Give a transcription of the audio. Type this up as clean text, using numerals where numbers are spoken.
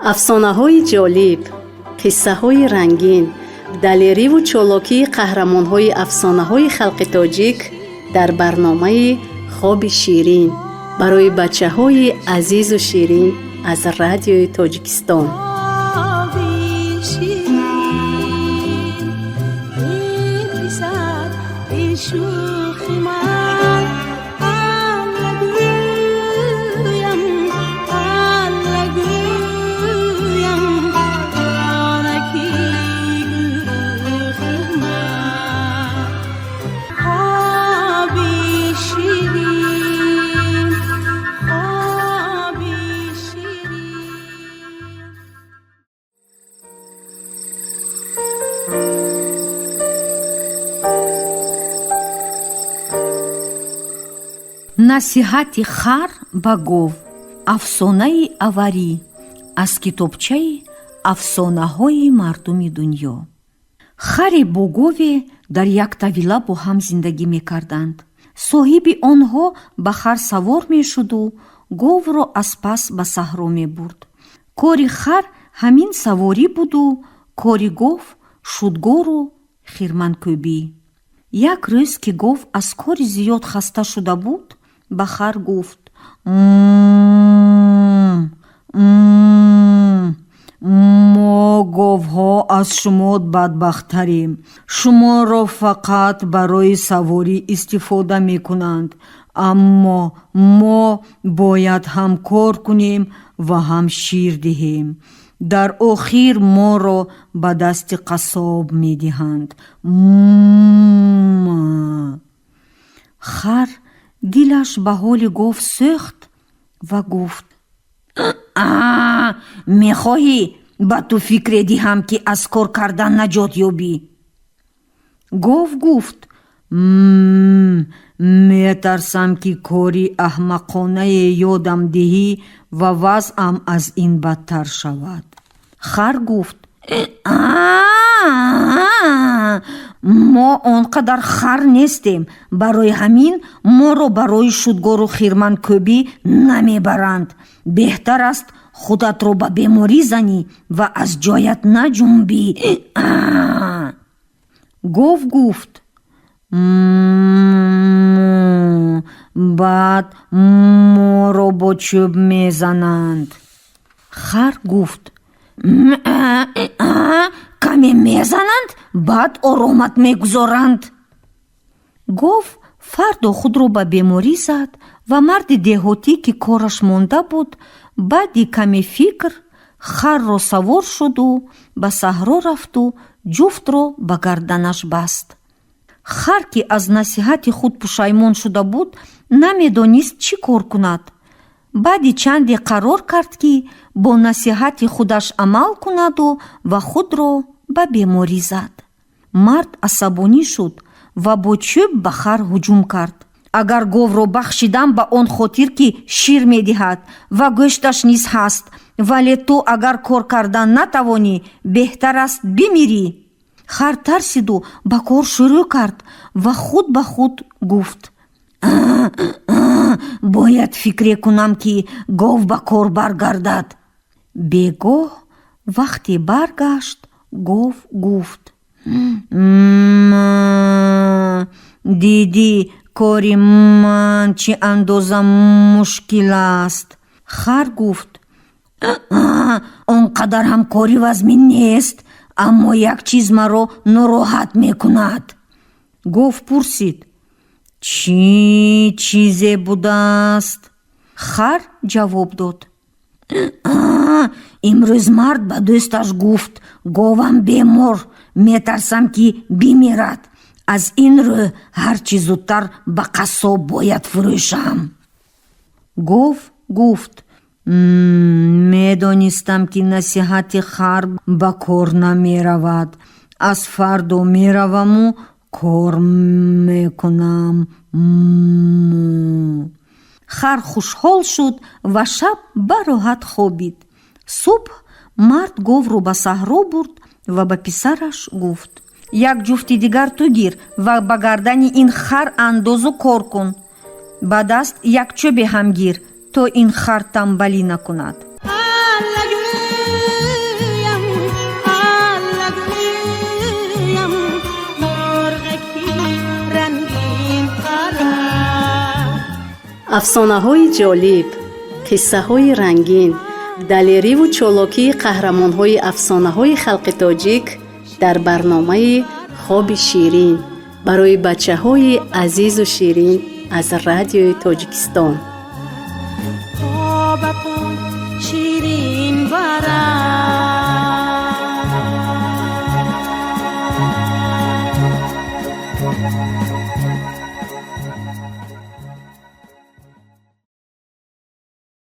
Афсонаҳои ҷолиб, қиссаҳои рангин, далериву чолокии қаҳрамонҳои афсонаҳои халқи тоҷик дар барномаи «Хоби ширин» барои бачаҳои азизу ширин аз Радиои Тоҷикистон. Хоби ширин, эй писар, эй шӯхи ман, Алла гӯям, Алла гӯям, ҷонаки гулрухи ман. Хоби ширин, хоби ширин. Насиҳати хар ба гов. Афсонаи аварӣ аз китобчаи афсонаҳои мардуми дунё. Харе бо гове дар як тавила бо ҳам зиндагӣ мекарданд. Соҳиби онҳо ба хар савор мешуду говро аз пас ба саҳро мебурд. Кори хар ҳамин саворӣ буду кори гов шудгору хирманкӯбӣ. Як рӯз, ки гов аз кори зиёд хаста шуда буд, ба хар гуфт: «М, мо говҳо аз шумо бадбахттарем. Шуморо фақат барои саворӣ истифода мекунанд, аммо мо бояд ҳам кор кунем ва ҳам шир диҳем. Дар охир моро ба дасти қассоб медиҳанд». М. Хар дилаш ба ҳоли гов сӯхт ва гуфт: «А, мехоҳӣ, ба ту фикре диҳам, ки аз кор кардан наҷот ёбӣ?» Гов гуфт: «Метарсам, ки кори аҳмақонае ёдам диҳӣ ва вазъам аз ин бадтар шавад». Хар гуфт: «Мо он қадар хар нестем, барои ҳамин моро барои шудгору хирманкӯбӣ намебаранд. Беҳтар аст, худатро ба беморӣ занӣ ва аз ҷоят наҷунбӣ». Гов гуфт: «Баъд моро бо чӯб мезананд». Хар гуфт: «Каме мезананд, баъд оромат мегузоранд». Гов фардо худро ба беморӣ зад ва марди деҳотӣ, ки кораш монда буд, баъди каме фикр харро савор шуду ба саҳро рафту ҷуфтро ба гарданаш баст. Хар, ки аз насиҳати худ пушаймон шуда буд, намедонист, чӣ кор кунад. Баъди чанде қарор кард, ки бо насиҳати худаш амал кунаду ва худро ба беморӣ зад. Мард асабонӣ шуд ва бо чӯб ба хар ҳуҷум кард. «Агар говро бахшидам, ба он хотир, ки шир медиҳад ва гӯшташ низ ҳаст, вале ту агар кор кардан натавонӣ, беҳтар аст бимирӣ». Хар тарсиду ба кор шурӯъ кард ва худ ба худ гуфт: «Бояд фикре кунам, ки гов ба кор баргардад». Бегоҳ вақте баргашт, гов гуфт: «Дидӣ, кори ман чӣ андоза мушкил аст?» Хар гуфт: «Он қадар ҳам кори вазмин нест, аммо як чиз маро нороҳат мекунад». Гов пурсид: «Чӣ чизе будааст?» Хар ҷавоб дод: «Имрӯз мард ба дӯсташ гуфт: говам бемор, метарсам, ки бимирад. Аз ин рӯ ҳарчи зудтар ба қассоб бояд фурӯшам». Гов гуфт: «Медонистам, ки насиҳати хар ба кор намеравад. Аз фардо мераваму кор мекунам». Хар хушҳол шуд ва шаб бароҳат хобид. Субҳ мард говро ба саҳро бурд ва ба писараш гуфт: «Як ҷуфти дигар ту гир ва ба гардани ин хар андозу кор кун. Ба даст як чӯбе ҳам гир, то ин хар тамбалӣ накунад». Алла гӯям. Афсонаҳои ҷолиб, қиссаҳои рангин, далериву чолокии қаҳрамонҳои афсонаҳои халқи тоҷик дар барномаи «Хоби ширин» барои бачаҳои азизу ширин аз Радиои Тоҷикистон. Хобатон ширин барад.